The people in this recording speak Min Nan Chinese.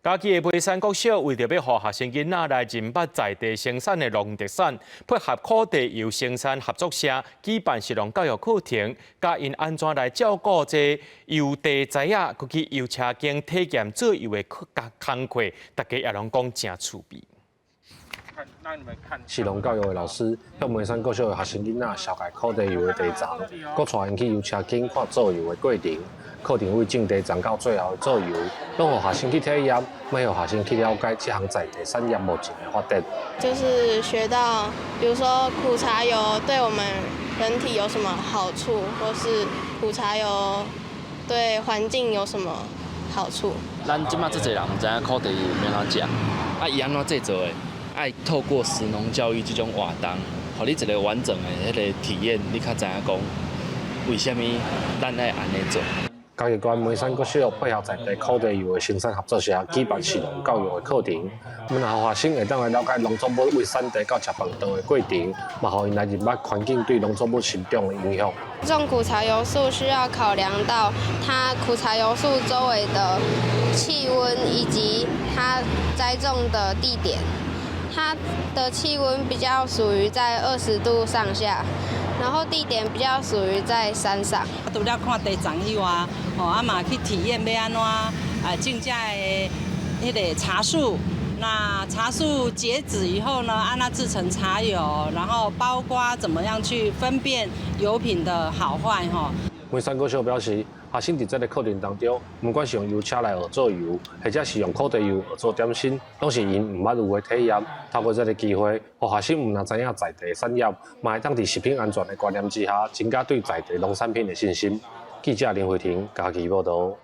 嘉義的梅山國小為著欲予學生囡仔來認捌在地生產的農特產，配合苦茶油生產合作社舉辦食農教育課程，教𪜶按怎來照顧這油茶栽仔，閣去油車間體驗做油的工課，大家也攏講誠趣味。食農教育的老師向梅山國小的學生囡仔紹介苦茶油的茶叢，閣帶𪜶去油車間看做油的過程。課程為種茶叢到最後的做油，攏予學生去體驗，嘛予學生去了解這項在地產業目前的發展。就是學到，比如說苦茶油對我們人體有什麼好處，或是苦茶油對環境有什麼好處。咱這馬足濟人毋知影苦茶油欲按怎食，啊，伊按怎製作的？愛透過食農教育這種活動，予你一個完整的彼個體驗，你較知影講為啥物咱愛按呢做。嘉義縣梅山國小配合在地苦茶油的生產合作社舉辦食農教育的課程，毋但予學生會當來了解農作物為產地到食飯桌的過程，嘛予𪜶來認捌環境對農作物生長的影響。種苦茶油樹需要考量到它苦茶油樹周圍的氣溫以及它栽種的地點。它的氣溫比較屬於在20度上下，然後地點比較屬於在山上。除了看茶叢以外，吼啊嘛去體驗欲按怎啊種這个彼个茶樹。那茶樹結籽以後呢，按怎製成茶油，然後包括怎麼樣去分辨油品的好壞，吼。梅山國小表示，學生佇這个課程當中，毋管是用油車來學做油，或者是用苦茶油學做點心，攏是𪜶毋捌有的體驗。透過這个機會，予學生毋但知影在地產業，嘛會當佇食品安全的觀念之下，增加對在地農產品的信心。記者林慧婷嘉義報導。